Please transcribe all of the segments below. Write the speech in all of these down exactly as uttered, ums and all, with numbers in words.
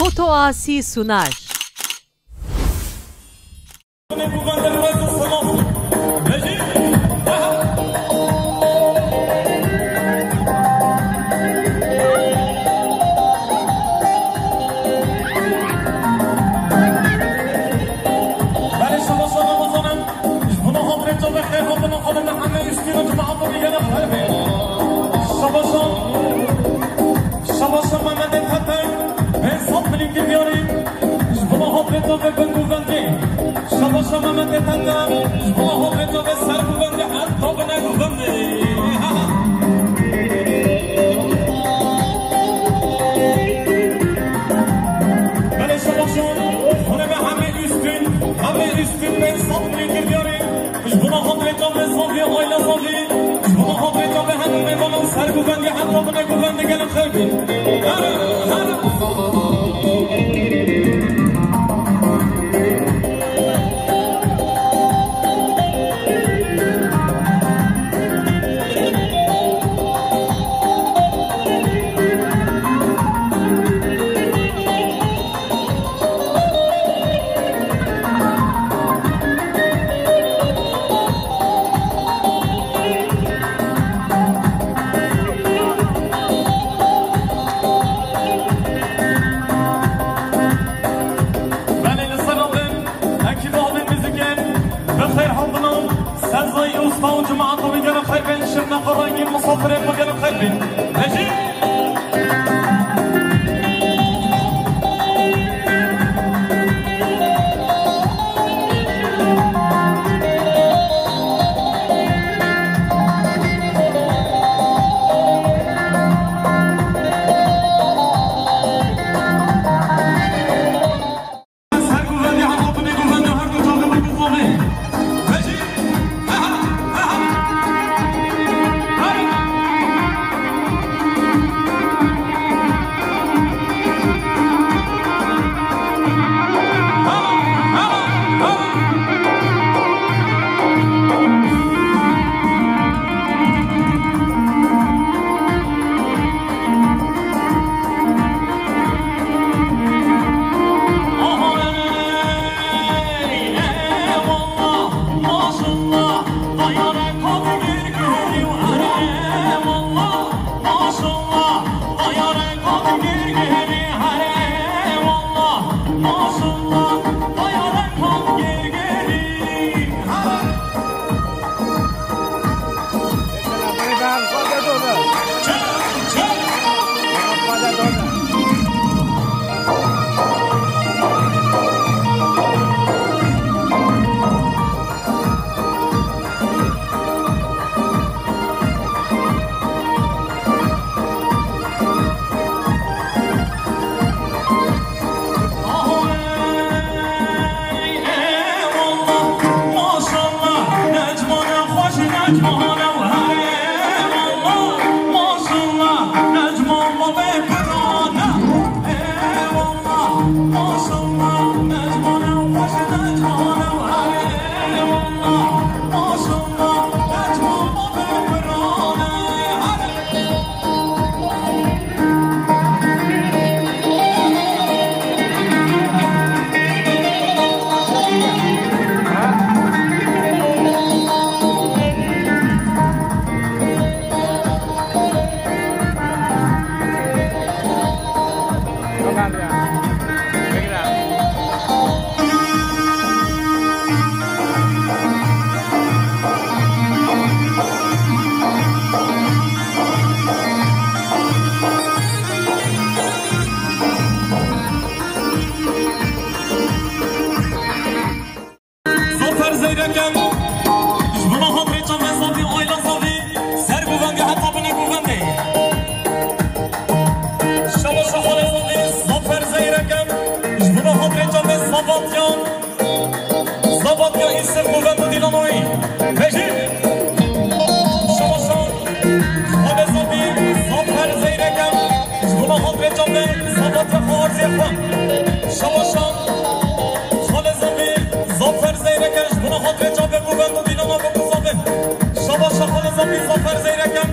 Foto Asi sunar. Belê, şabaş, şabaş, şabaş. Ji bo niha dirêja ve xêr hatina xanimê hemê Îstîn û cemaeta wî gelek xêr be. Şabaşa, şabaşa Mehmetê Tete, pênc sed milî kir diyarî. Ji bo niha dirêja ve bin govendê. Şabaşa Mehmetê Tete, ji bo niha dirêja ve ser govendê, heta bine govendê. Belê şabaşa, xanimê hemê Îstîn, hemê Îstîn pênc sed milî kir diyarî. Ji bo niha dirêja ve zavî, aîla zavî. Ji bo niha dirêja ve hemî mêvanan ser govendê, heta bine govendê gelek xêr bî. Here, here. Belê li ser rabin, ekîba Avê Muzîkê, bi xêr hatina, Sezayî Usta û cemaeta wî gelek xêr bên, şirnexa rengîn, misafirên xwe gelek xêr bên. Hejî! Zafer Zeyrekem, ji bo niha dirêja ve zavî, aîla zavî, ser govendê heta binê govendê. Şabaşa xalê zavî, Zafer Zeyrekem, ji bo niha dirêja ve zavatiyan, zavatiya îsir govend û dîlanoyî. Vejî. Şabaşa xalê zavî, Zafer Zeyrekem, ji bo niha dirêja ve zavatiya xwe arzê xwe. Şabaşa xalê zavî, Zafer Zeyrekem, ji bo niha dirêja ve govend û dîlana ve buzavê. Şabaşa xalê zavî, Zafer Zeyrekem,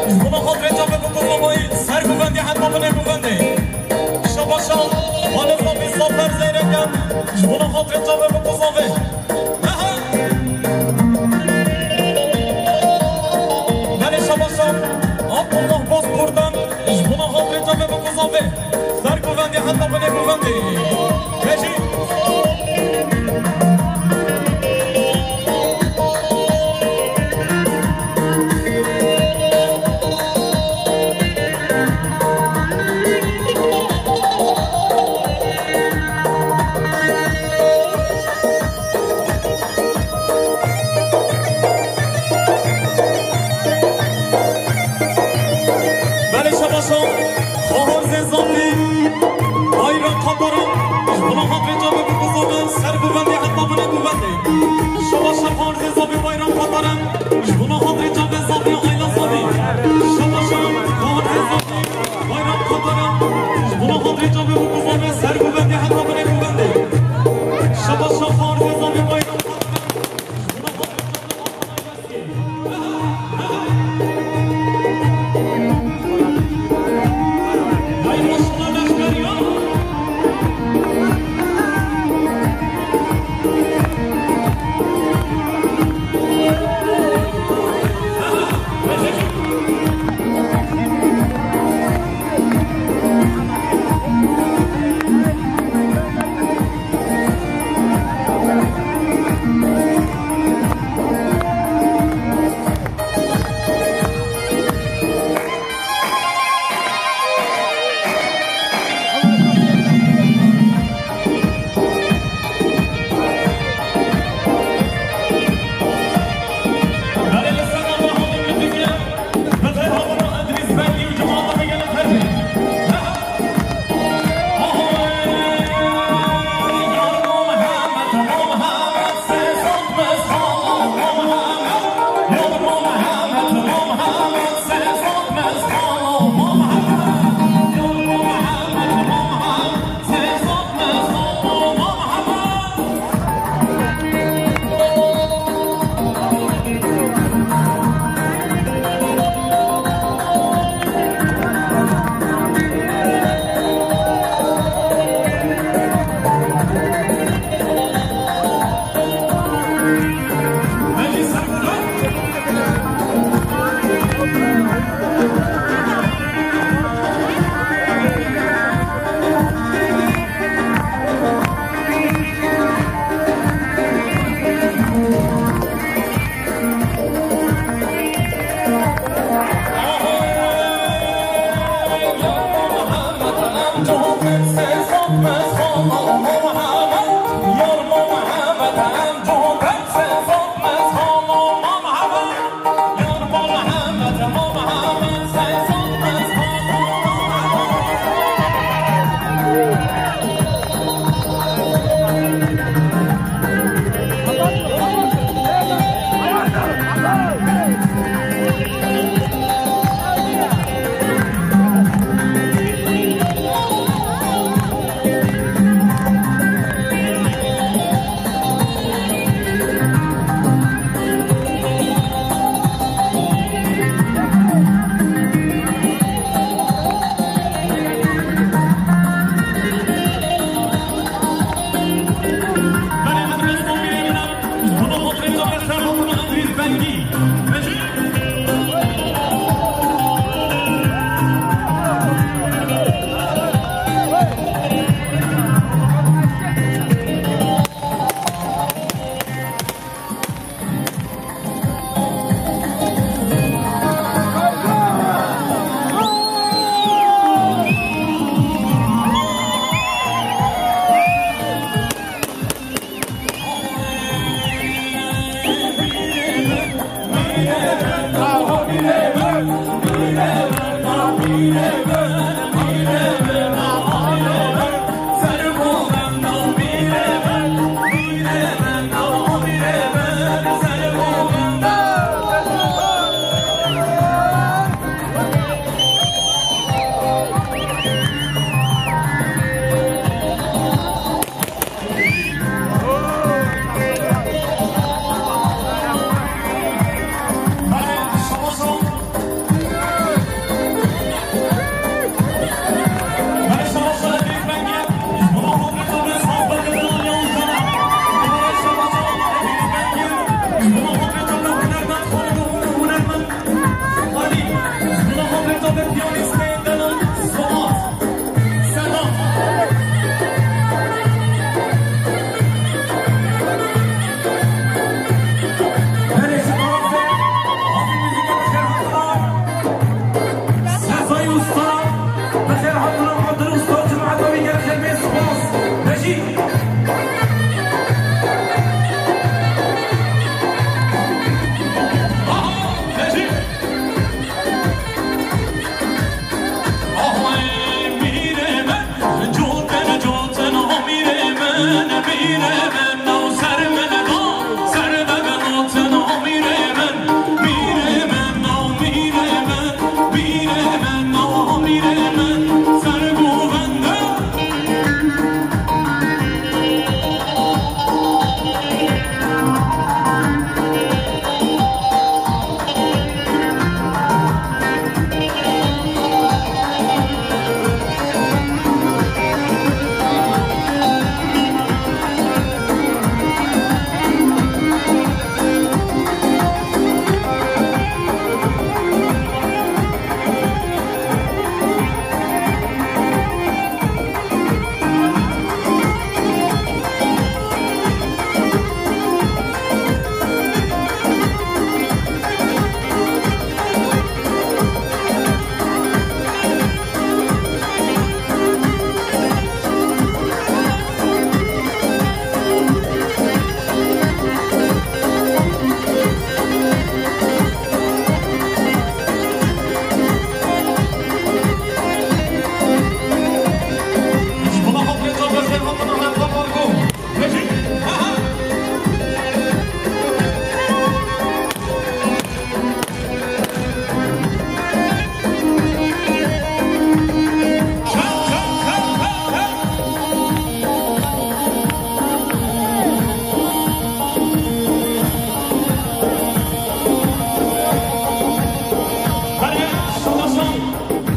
ji bo niha dirêja ve buzavayî, ser govendê heta binê govendê. Şabaşa xalê Ji bona xatirê çavê bikuzavê. Aha! Belê şabaşa Abdullah Bozkurdan, ji bona xatirê çavê bikuzavê. Ser govendê heta binê govendê. Bejî. Belê şabaşa, Xahar Zêzavî, bayram xataran, ji bona xatirê çavê bikuzavê, ser govendê heta binê govendê. Şabaşa Xahar Zêzavî, bayram xataran. Ji bona xatirê çavê zavê, aîla zavê. Şabaşa Xahar Zêzavî, bayram xataran. Ji bona xatirê çavê bikuzavê, ser govendê heta binê govendê. Şabaşa Xahar Zêzavî, bayram xataran. Ji bona xatirê çavê zavê, aîla zavê.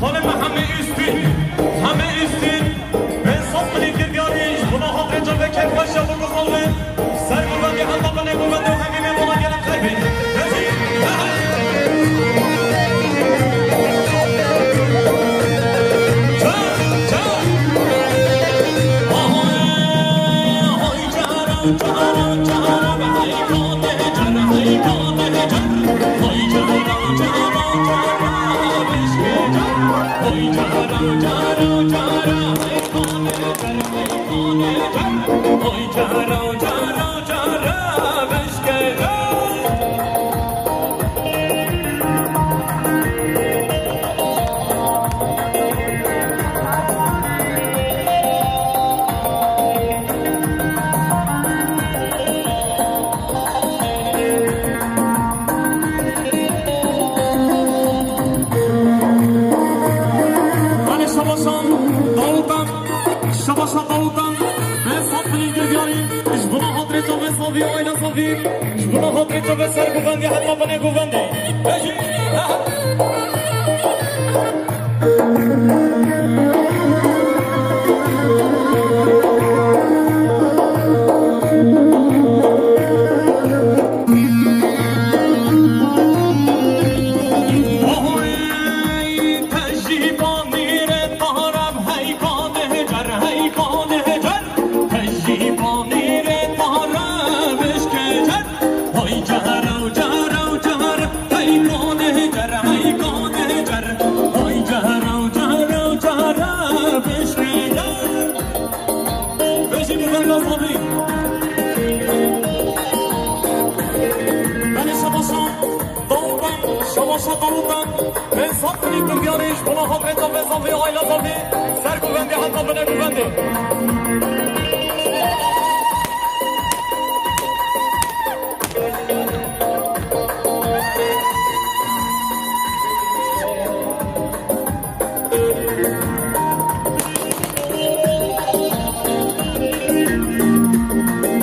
Xalê me hemê îstîn, hemê îstîn. Bên sed milî girgiyarî ji bona xatirê çavê kêfxweşiya xwe guzan be. Ser govendê heta binê govendê û hemî mêvana gelek xeybê. Rejî. Çar, çar. Ahoy, ahoy, cara, cara, cara, hey, kone, cara, hey, kone, cara. Hoy, cara, cara, cara, bişke, cara. Hoy, cara, cara, cara, hey, kone, cara, hey, kone, cara. Hoy, cara, cara, cara, bişke, cara. Belê şabaşan Dawutan, şabaşan Dawutan, ben saf bilî girgiyarî, ji bona xatirê çavê Zavî, ayna Zavî, ji bona xatirê çavê ser govendê heta binê govendê. Bejî. Hay cara, cara, cara, hey kone cara, hey kone cara, hay cara, cara, cara, bişke cara. Bejî bi verga Zavî. Belê şabaşa Dawutan, şabaşa Dawutan. Bên saf bilî girgiyarî ji bona xatirê çavê Zavî, ayna Zavî, ser govendê heta binê govendê.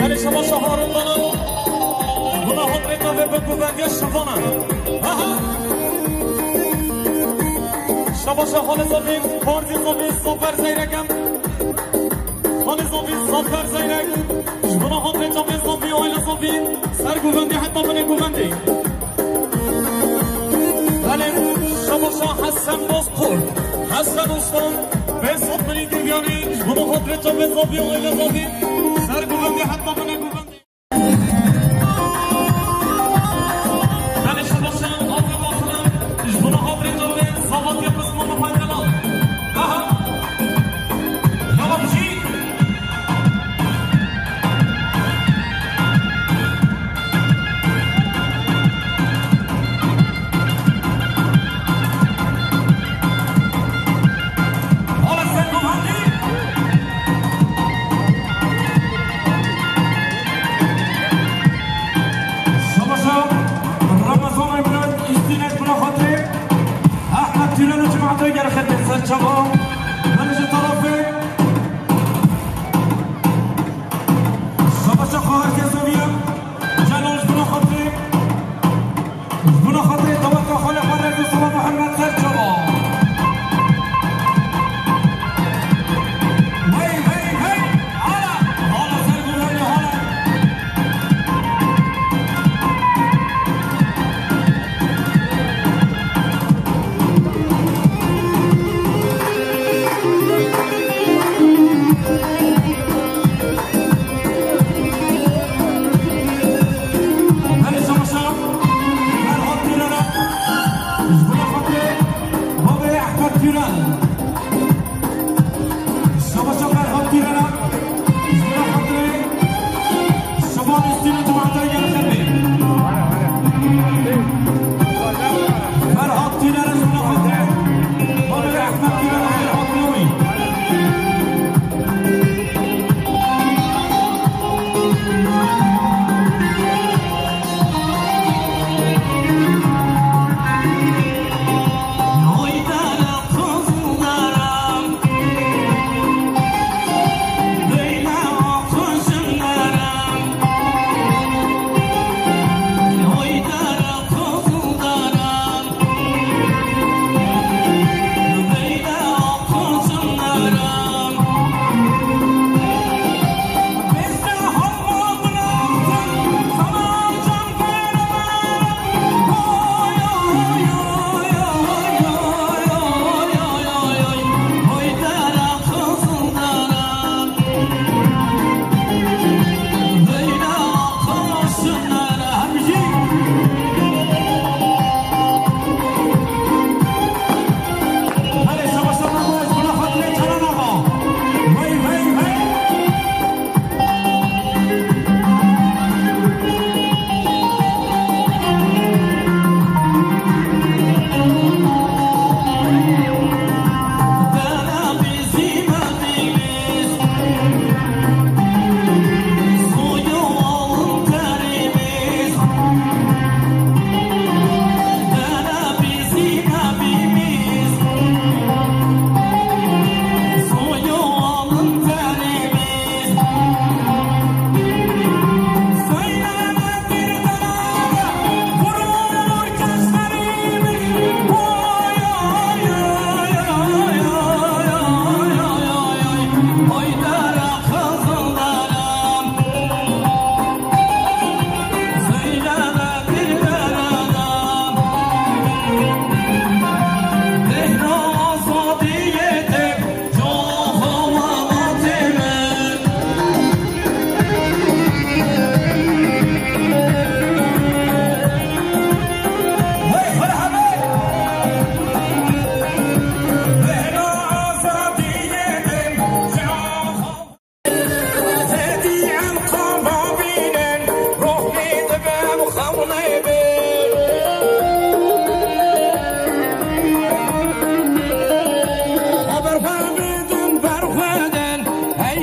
Belê şabaşa Harun Dana. Bona xatirê çavê bi govendê şivana. Aha. Şabaşa Xalê Zavî, Pardî Zavî, Zafer Zeyrek em. Xalê Zavî, Zafer Zeyrek. Ji bona xatirê çavê Zavî, ayna Zavî. Ser govendê heta binê govendê. Belê, şabaşa Hesen Bozkurt. Hesen Ustan, pênc sed milî girgiyarî. Ji bona xatirê çavê Zavî, ayna Zavî. Ser govendê heta binê govendê. Belê şabaşa Aka Baxiran, ji bona xatirê çavê Zavatiya Pismano Faydelal. Aha. Devam jî. Hala sen komandî.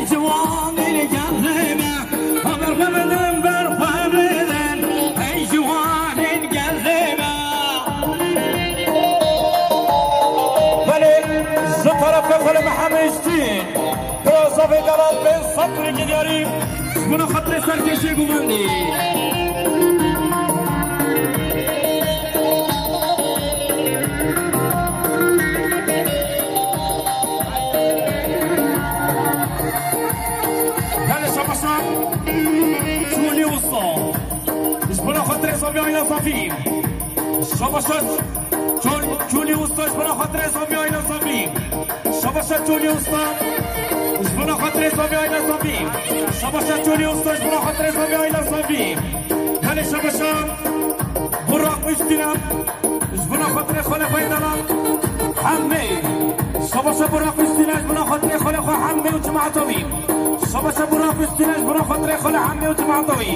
Ciwanên gelê me, berxwe bidin, berxwe bidin, ey ciwanên gelê me. Belê, ji terefê xwe li Mihemed Îstîn, Pêzavê delal pênc sed kurê diyarî, ji bona xatirê serkêşê guvendî. Gelê şabaşa Çolî Usta. Ji bona xatirê Zafî, Ayla Zafî. Şabaşa Çol-, Çolî Usta, ji bona xatirê Zafî, Ayla Zafî. Şabaşa Çolî Usta, ji bona xatirê Zafî, Ayla Zafî. Şabaşa Çolî Usta, ji bona xatirê Zafî, Ayla Zafî. Gelê şabaşa Burak Üstüne. Ji bona xatirê xalê xwe yê delal Hemê. Şabaşa Burak Üstüne, ji bona xatirê xalê xwe Hemê û cemaeta wî. Şabaşa Burak Üstüne, ji bona xatirê xalê Hemê û cemaeta wî.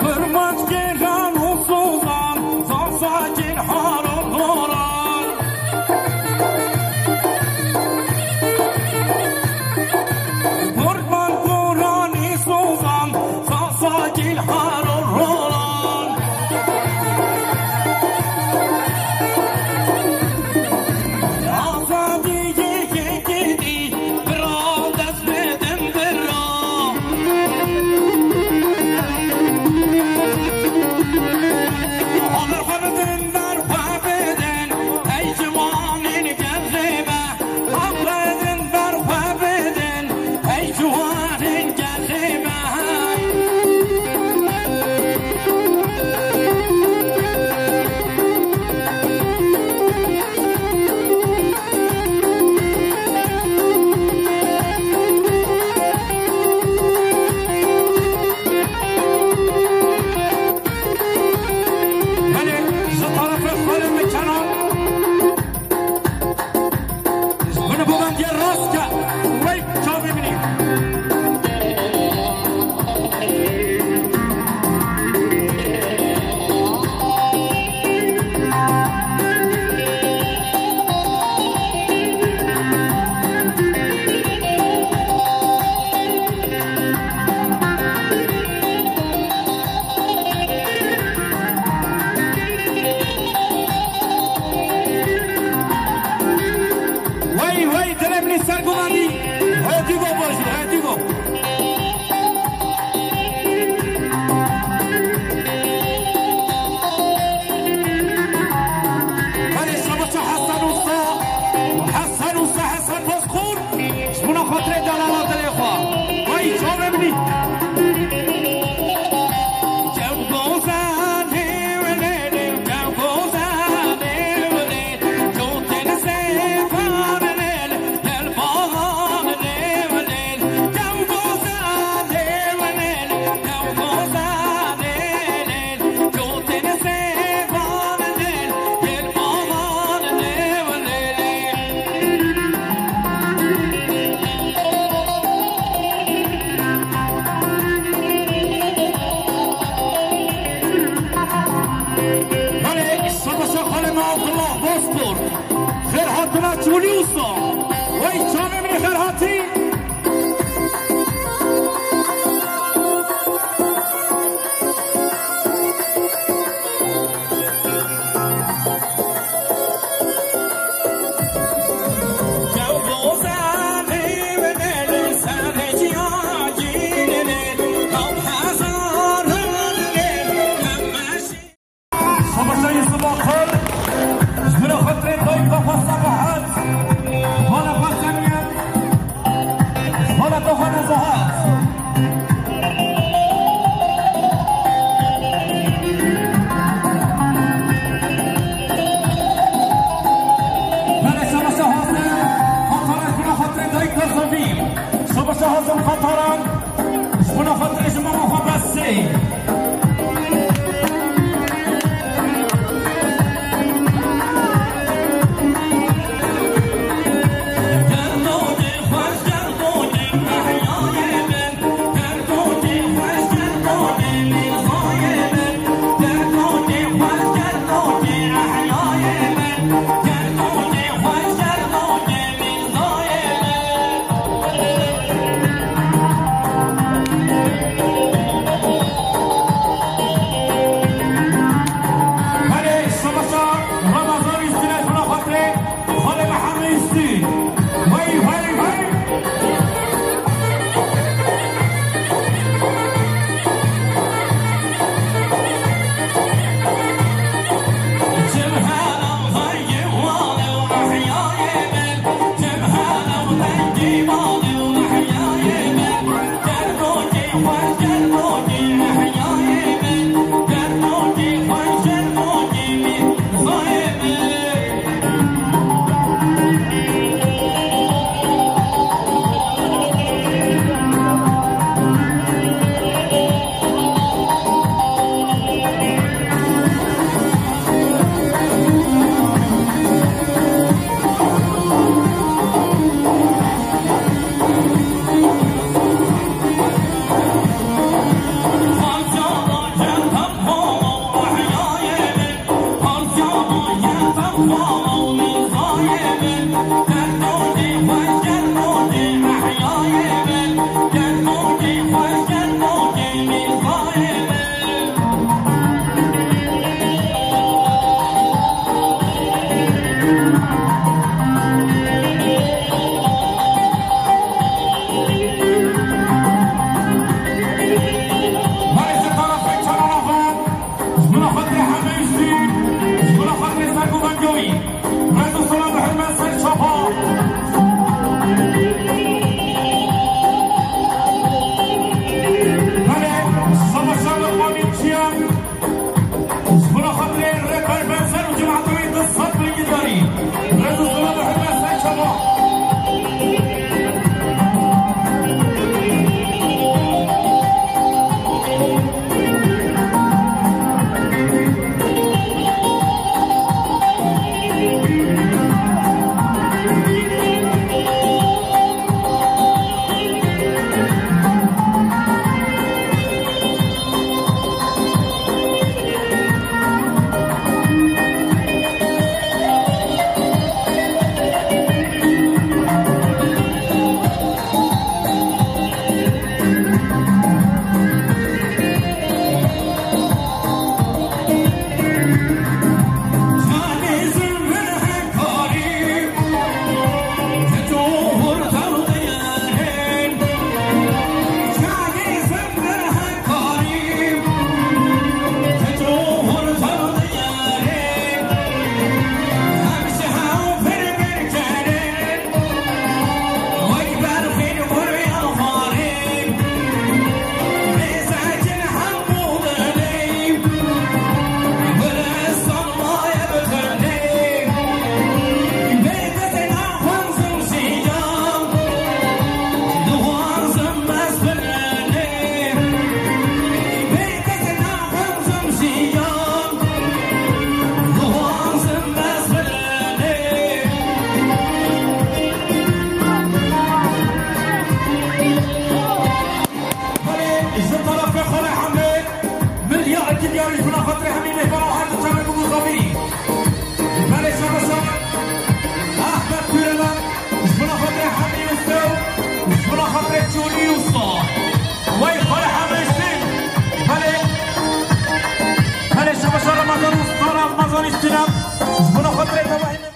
Kurbanc kêran û sozan, zazakên har û horan. Kurban Kur'anî sozan, sasa gil har û rolan. Azadî yekê gidî, bira dest bidin bira. Haber xwe bidin, ber xwe bidin, ey ciwanên gelê me. Xwe bidin, ber xwe bidin, ey ciwanên gelê me. Belê, ji tarafê xalê me Kenan. Ji bo nivavandiya rast ke, wey çavê min î. Wey, wey, dilê min î ser gumanî. Hedigo bajî, hedigo. Belê şabaşa Hesen Usta. Hesen Usta, Hesen Bozkurt. Ji bona xatirê delala dilê xwe. Wey çavê min î. Kew gozanê welêlê, kew gozanê welêlê, cotên sêvan lêlê, gel bahan lê welêlê, kew gozanê welêlê, kew gozanê lêlê, cotên sêvan lêlê, gel bahan lê welêlê. Belê, şabaşa xalê me Abdullah Bozkurt. Xêr hatina Çolî Usta. Wey çavê min î xêr hatî. Şabaşa Yusuf Akar, ji bo xatirê dayika xwe Sabahat, xala xwe Semiyet, xala xwe Nezahat. Rez û selam û hurmet ser çava. Belê, şabaşa Luqmanê Çiyan. Ji bo xatirê rêber Benser û cemaeta wê du sed bin guhdarî. Rez û selam û hurmet ser çava. Belê, ji terefê xwe re hemê milyarekî diyar ji bo xatirê hemî mêhvana her di çamek û musafirî. Belê, şabaşa Ahmet Kûrelan, ji bo xatirê hemî usta û ji bo xatirê çolî usta. Wey xwe re hemê şin. Belê, belê, şabaşa Ramazan usta, Ramazan Îstînam, ji bo xatirê tevahî mêhvana.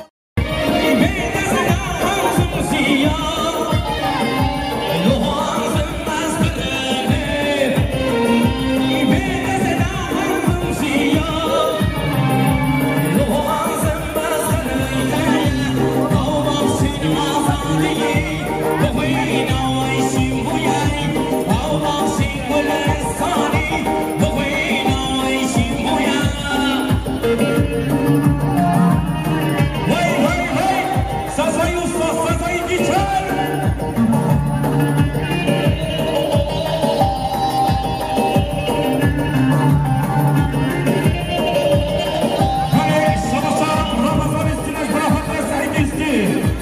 Hey, hey, hey! Sazayî usta, sazayî gîtar! Belê, şabaşa Ramazan Îstînam, ji bo xatirê Seîd Îstînam.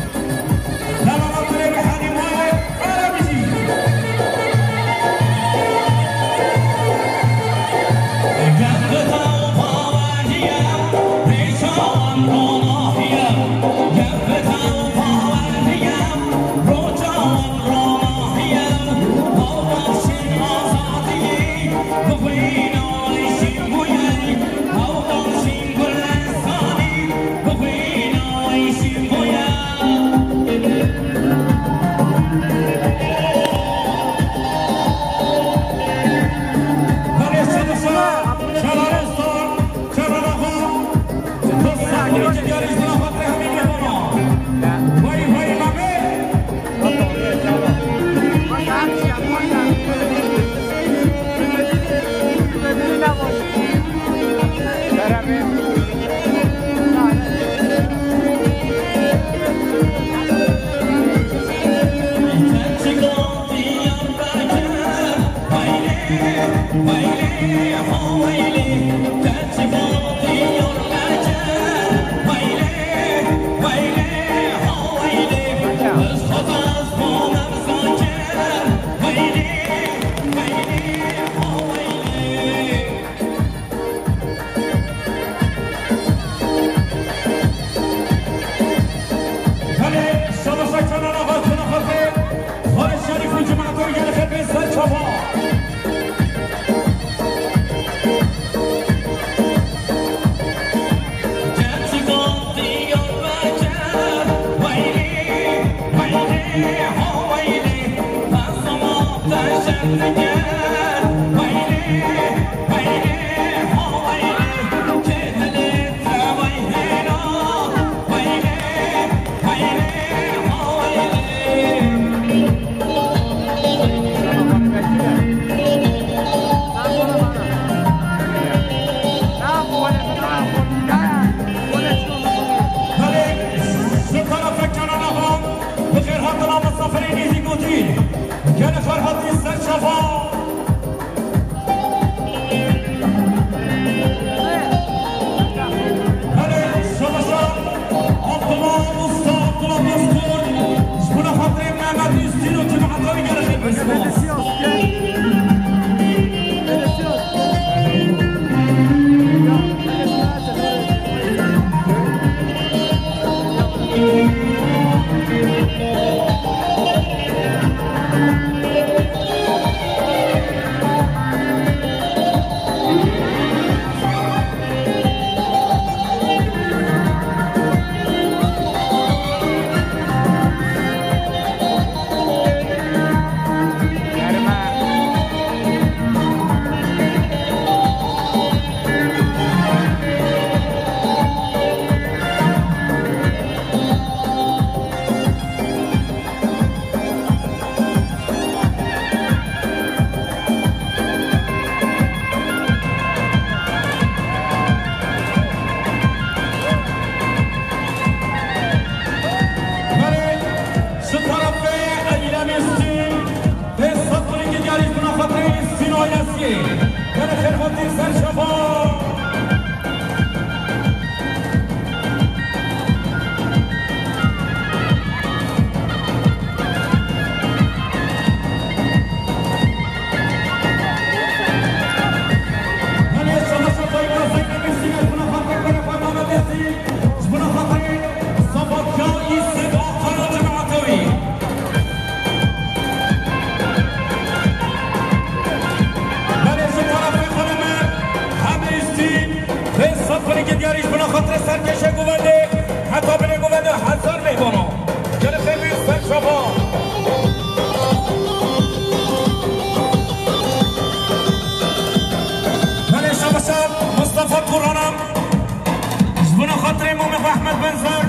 Ahmet Benzer.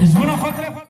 Ji bona xatirê xwe.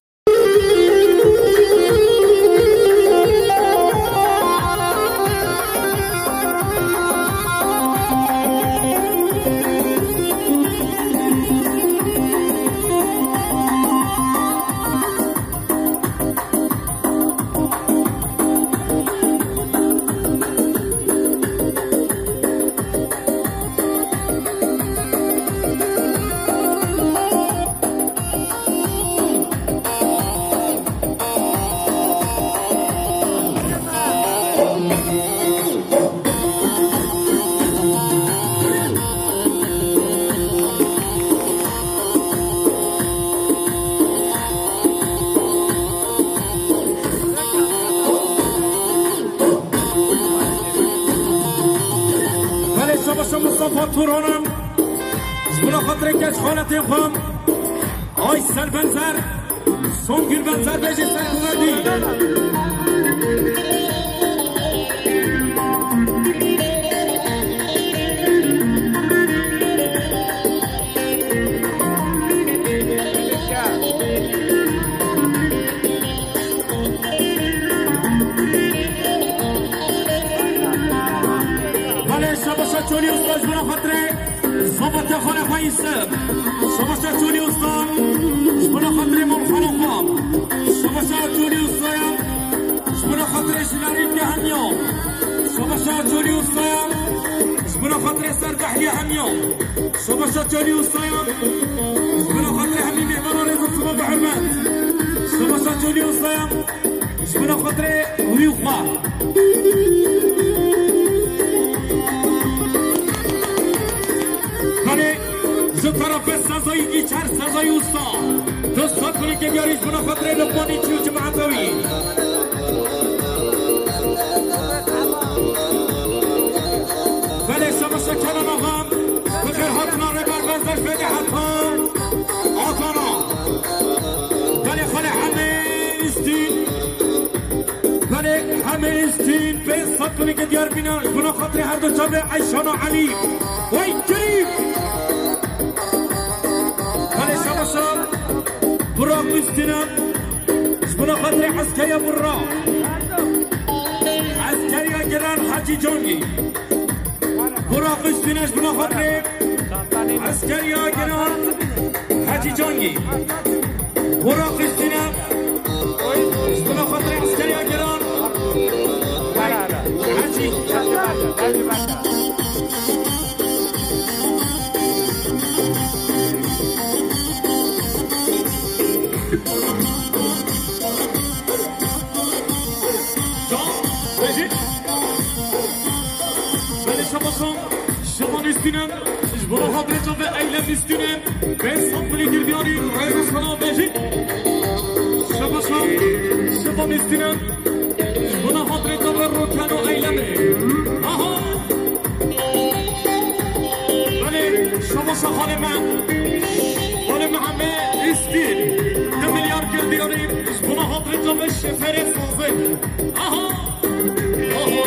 Belê, şabaşa Mustafa Turanan. Ji bona xatirê keç xaletên xwe. Aysel Benzer. Songül Benzer bêjî ser kuvvetî. Belê, şabaşa Çolî Usta ji bona xatirê sobatê xwe re xwe Yusuf. Şabaşa Çolî Usta ji bona xatirê malxana xwe. Şabaşa Çolî Ustaya ji bona xatirê Jilarî Hemiya. Şabaşa Çolî Ustaya ji bona xatirê Serdehlî Hemiya. Şabaşa Çolî Ustaya ji bona xatirê hemî mêhmana rêz û silav û hurmet. Şabaşa Çolî Ustaya ji bona xatirê wî û xwe. Belê, ji terefê Sezayî Dîçer, Sezayî Usta. Du sed kulîlkê diyarî ji bona xatirê Luqmanî çî û cemaeta wî. Belê, şabaşa Kenan Axa, bi xêr hatina Rêber Benzer fêdê heta Adana. Belê, xalê Hemê Îstîn. Belê, Hemê Îstîn, pênc sed kulîlkê diyar bîne, ji bona xatirê her du çavê Eyşana Elî. Wey Kerîm! Belê, şabaşa Burak Îstîn e. Ji bona xatirê eskeriya Burra. Eskeriya giran Hecî Cangî. Burak Îstîn e ji bona xatirê eskeriya giran Hecî Cangî. Burak Îstîn e ji bona xatirê eskeriya giran Hecî. Can, Recep. Belê şabaşan, şaban Îstîn e, ji bona xatirê çavê Eylem Îstîn e, pênc sed kulîlkê diyarî rêz û silav bêjî. Şabaşan, şaban Îstîn e, ji bona xatirê çavê Rokeno Eylem e. Aha! Belê, şabaşa xalê me, xalê me hemê Îstîn. Du milyar kir diyarî, ji bona xatirê çavê şofêrê sazê. Aha! Aha!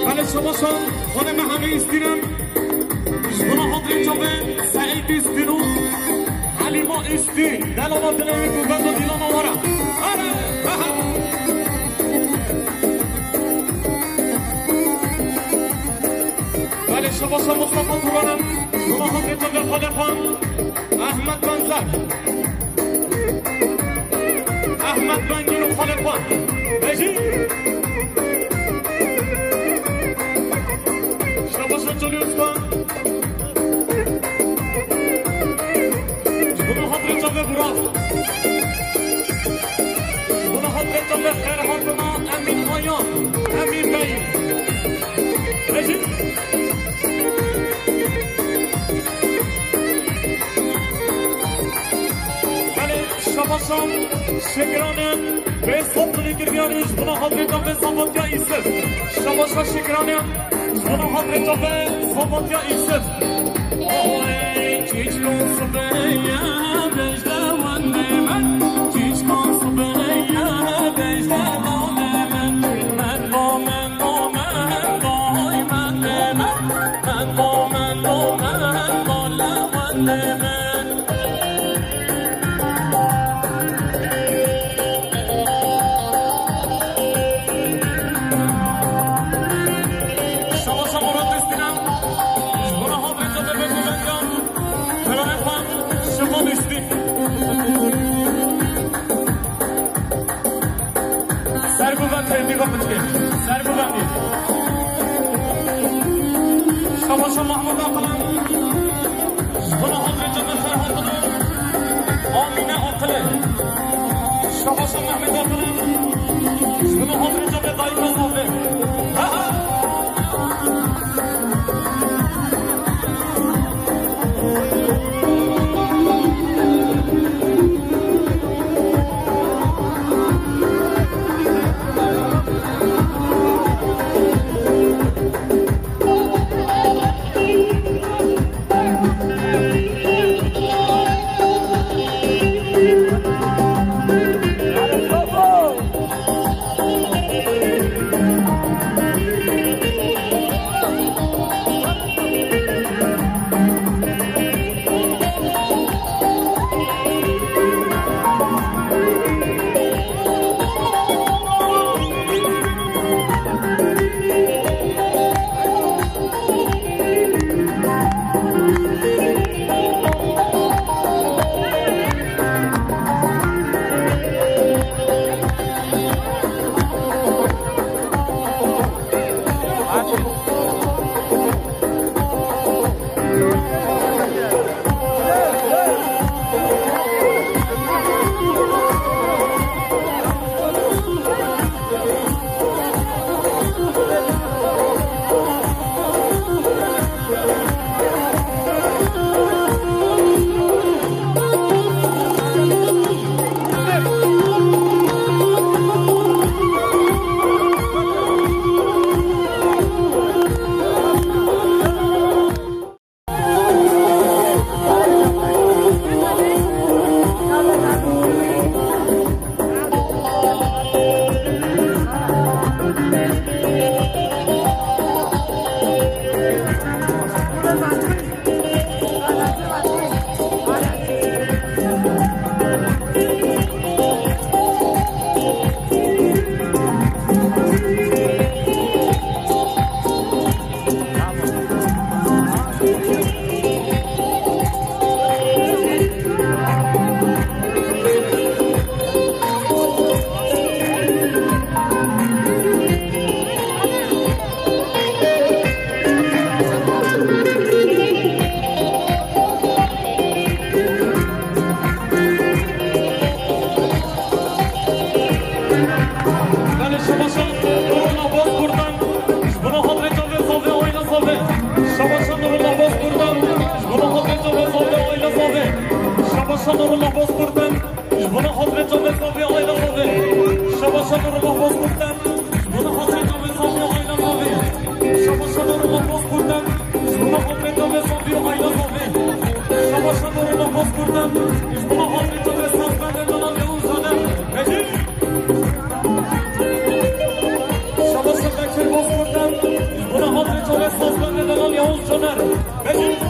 Belê şabaşan, xalê me hemê Îstîn e. Ji bona xatirê çavê Seîd Îstîn û Helîma Îstîn. Delala dilê wî ku vendo dîlana were. Are, aha. Belê şabaşa Mustafa Turan e. Ji bona xatirê çavê xalê xwe Ehmed Benzer. Ehmed Bengî û xalê xwe. Bejî. Şabaşa Çolî Usta. Ji bona xatirê çavê Burak. Ji bona xatirê çavê xêrhatina Emîn Ayan. Emîn Bey. Bejî. Şabaşa şekiranên vê sofilî kiryanî ji bona hadrêta vê Sabatya Îsif. Şabaşa şekiranên ji bona hadrêta vê Sabatya Îsif. Oy, çîçko sibê ye, bêjde wendê min. Çîçko sibê ye, bêjde wendê min. Min bo, min bo, min bo, oy, wendê min. Min bo, min bo, min bo, le wendê min. Şabaşa Murat Destînan, ji bona hadrêta te bêguvendiyan, birayê xwe Şivan Destî. Ser bibe fêrnî ve biçê. Ser bibe nî. Şabaşa Mahmud Aqilî. Ji bona hadrêta me Ferhat Aqilî. Amîne Aqilî. Şabaşa Mehmet Aqilî. Ji bona hadrêta me dayika Zafê. Ha, ha. Belê, şabaşa Nurullah Bozkurt'tan ji bona hadrêta vê Zafê, aîla Zafê. Şabaşa Nurullah Bozkurt'tan ji bona hadrêta vê Zafê, aîla Zafê. Şabaşa Nurullah Bozkurt'tan ji bona hadrêta vê Zafê, aîla Zafê. Şabaşa Nurullah Bozkurt'tan ji bona hadrêta vê Zafê, aîla Zafê. Şabaşa Nurullah Bozkurt'tan ji bona hadrêta vê Zafê, aîla Zafê. Şabaşa Nurullah Bozkurt'tan ji bona hadrêta vê sazbendê Delal Yavuz Caner. Mecid. Şabaşa Bekir Bozkurt'tan ji bona hadrêta vê sazbendê Delal Yavuz Caner. Mecid.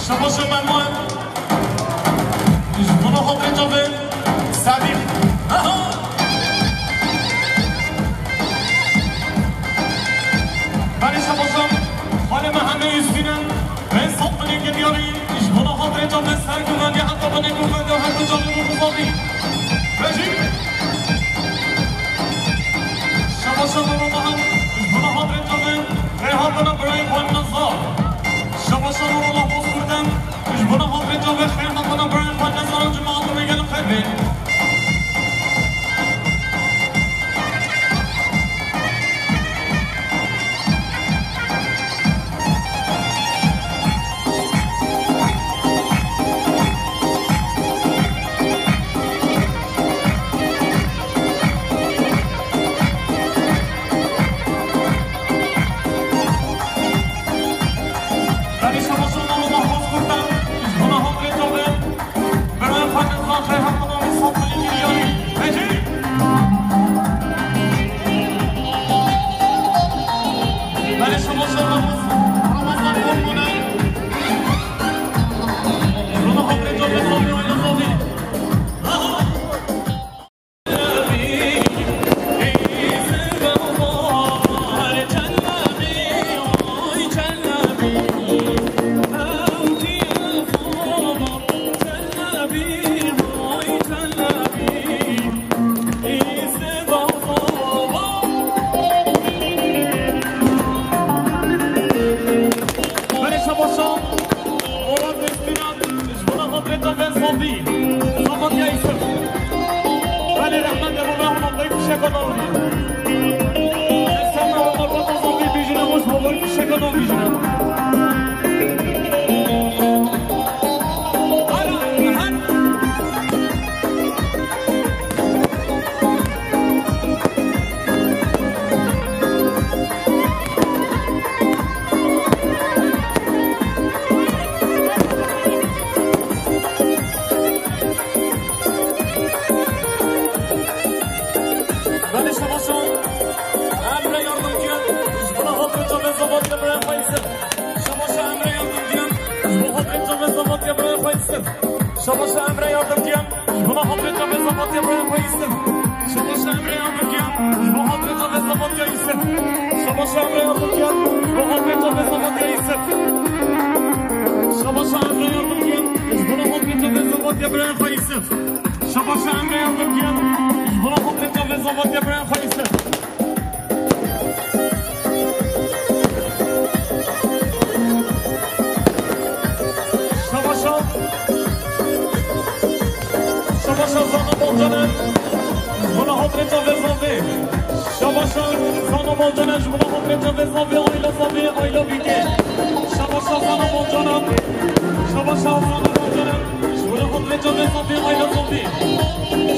Şabaşa Memoye. Ji bona xatirê çavê Sedîq. Aha! Belê şabaşa xalê me hemê Yusfîne. Bên sed milî kiriyarî. Ji bona xatirê çavê ser guvendiya heta binê guvendiya her du çavê min bizavî. Vejî. Şabaşa Nurullah. Ji bona xatirê çavê rê hatina birayê xwe nizar. Şabaşa Nurullah Bozkurdan. Ji bona xatirê çavê xêr hatina birayê xwe nizar û cemaat û gel xêr bên. Belê şabaşa Nurullah Bozkurdan. Ji bona xatirê çavê. Birayê xwe nizar xêr hatina wî sed milî kiriyarî. Vejî. Belê şabaşa Ramazan, Ramazan Korkmaz. Ji bona xatirê çavê Zafî, aîla Zafî. Belê şabaşa. Ji bona xatirê çavê Zafî. Zavatya Yusuf. Belê rehmet e, baba, hema xwe fişeka navî. Sen de hema xwe Zafî bîjine, wis hema xwe fişeka navî jine. Ara, her Belê şabaşa. Emre yardım diyen. Ji bona xatirê çavê Zavatya birayê xwe Yusuf. Şabaşa Emre yardım diyen. Ji bona xatirê çavê Zavatya birayê xwe Yusuf. Şabaşa Emre yardım diyen. Ji bona xatirê çavê Zavatya birayê xwe Yusuf. Şabaşa Emre yardım diyen. Ji bona xatirê çavê Zavatya Yusuf. Şabaşa Emre yardım diyen. Ji bona xatirê çavê Zavatya Yusuf. Şabaşa Emre yardım diyen. Ji bona xatirê çavê Zavatya birayê xwe Yusuf. Şabaşa Emre yardım diyen. Ji bona xatirê çavê Zavatya birayê xwe Yusuf. Şabaşa. Şabaşa Zana Bolcaner. Ji bona xatirê çavê Zafî. Şabaşa Zana Bolcaner. Ji bona xatirê çavê Zafî. Aîla Zafî. Aîla bîkê. Şabaşa Zana Bolcaner. Şabaşa Zana Bolcaner. Ji bona xatirê çavê Zafî, aîla Zafî.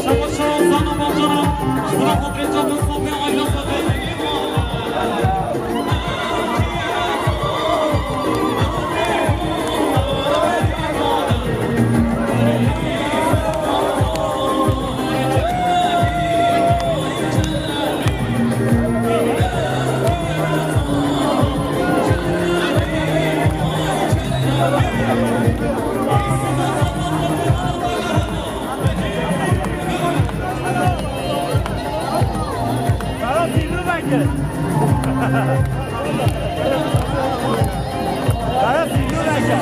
Şabaşa Zana Bolcaner. Ji bona xatirê çavê Zafî, aîla Zafî. Kara sînû veke. Kara sînû veke.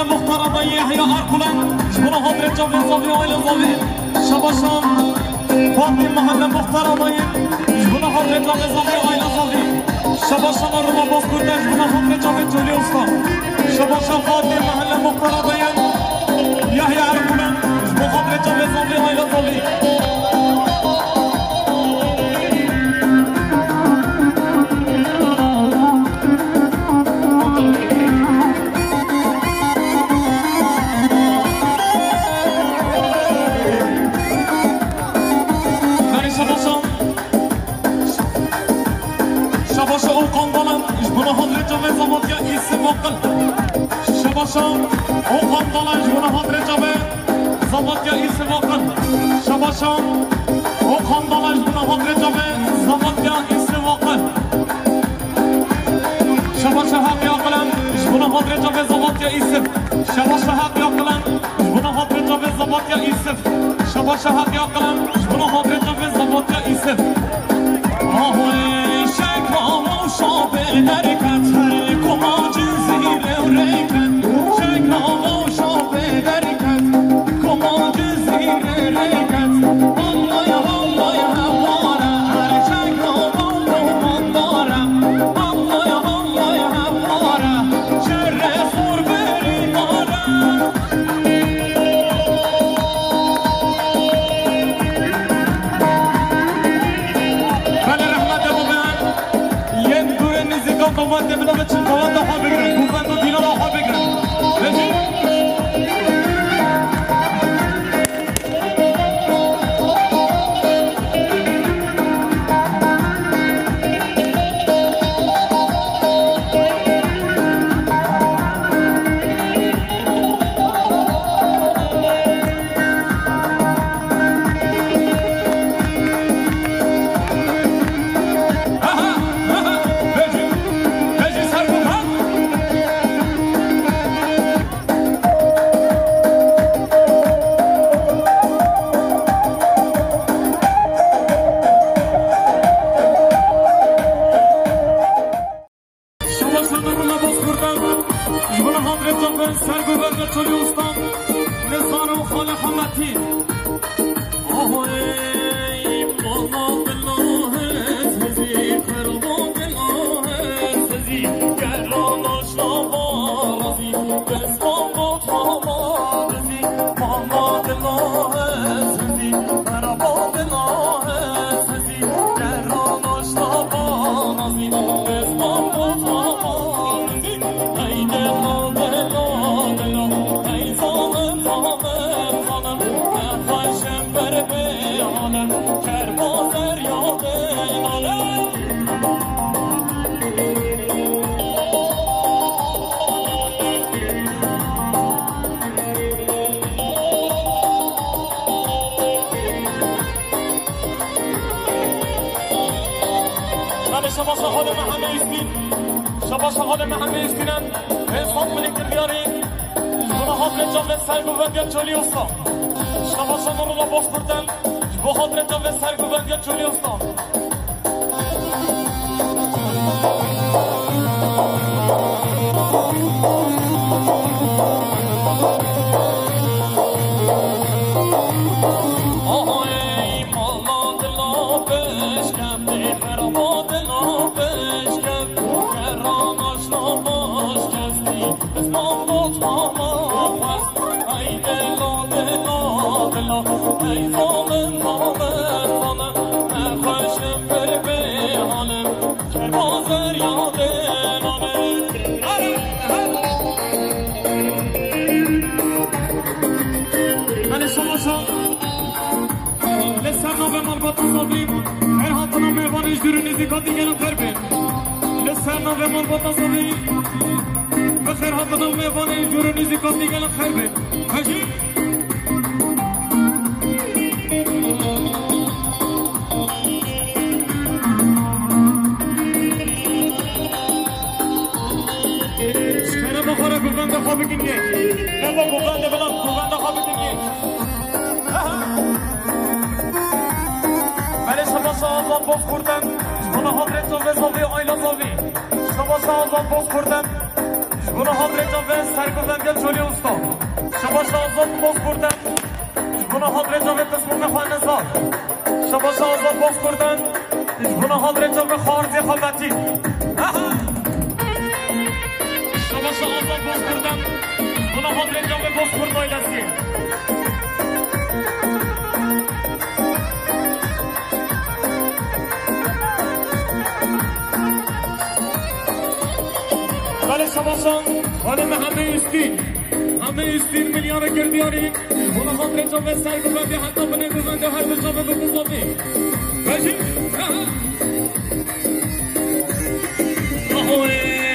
Muxtara dayê Yehya Erkulan, ji bona hatirê çavê zavê aile zavê. Şabaşan Fatî Mehelle Muxtara dayê, ji bona hatirê çavê zavê aile zavê. Şabaşan Ruma Bozkurda, ji bona hatirê çavê Çolî Usta. Şabaşan Fatî Mehelle Muxtara dayê Yehya Erkulan, ji bo hatirê çavê zavê aile zavê. Berê şabaşan, şabaşa û qandalan, ji bona hatirê çavê zavatya îsê vaqil. Şabaşa û qandalan, ji bona hatirê çavê zavatya îsê vaqil. Şabaşa û qandalan, ji bona hatirê çavê zavatya îsê vaqil. Şabaşa Heqî Aqilan, ji bona hatirê çavê zavatya Îsif. Şabaşa Heqî Aqilan, ji bona hatirê çavê zavatya Îsif. Şabaşa Heqî Aqilan, ji bona hatirê çavê zavatya Îsif. Ahoy, şekra mawşa bê derket, her koma cizîrê û rêket. Şekra mawşa bê derket, koma cizîrê rêket. Allay, allay, hewara, her şekra maw komandara. Allay, allay, hewara, şerê sor berî mara. Belê rehmetê bibe. Yên dûrê nêzîkan davetê bila biçin, daveta xwe bigirin. Kuvvet û dînara xwe bigirin. Vecî. Şabaş Hanım, Rula Bozkurt'tan, ji bona hatirê çavê sergoverda Çolî Usta, Nizar û Xalê Hemetî. Ahoy, mala bila hezhezî, xerba bila hezhezî, gerra naşna barazî, destvan bot hama dizî, mala bila hezhezî, xerba bila hezhezî. Belê şabaşa xalê me hemê îstîn. Şabaşa xalê me hemê îstînen. Hêsan milî kiryarî. Ji bo hatirê çavê sergoverdiya Çolî Usta. Şabaşa me rula boz kurten. Ji bo hatirê çavê sergoverdiya Çolî Usta. Belê şabaşa. Li ser navê malbata zavî, her hatina mêvanê ji dûr û nêzîka dîgelin xêr be. Li ser navê malbata zavî, bi xêr hatina mêvanê ji dûr û nêzîka dîgelin xêr be. Hejî. Ji kerema xwe re govenda xwe bikin yek. Neva govendê bila govenda xwe bikin yek. Belê şabaşa Azad Bozkurten. Ji bona hatirê çavê zavê, aîla zavê. Şabaşa Azad Bozkurten. Ji bo niha dirêca vê serguvendiya Çolî Usta. Şebaş Azad Bozkurdan. Ji bo niha dirêca vê pismûrê xwe nizar. Şebaş Azad Bozkurdan. Ji bo niha dirêca vê xwarzê xwe Metîn. Aha! Şebaş Azad Bozkurdan. Ji bo niha dirêca vê Bozkurdan Ailesî. Belê şebaşan, hanê me hemê Üstün. Hemê Üstün milyara kir diyarî. Bona xatirê çavê ser bivendê heta binê bivendê her du çavê bi bizavê. Bejî. Ahoy,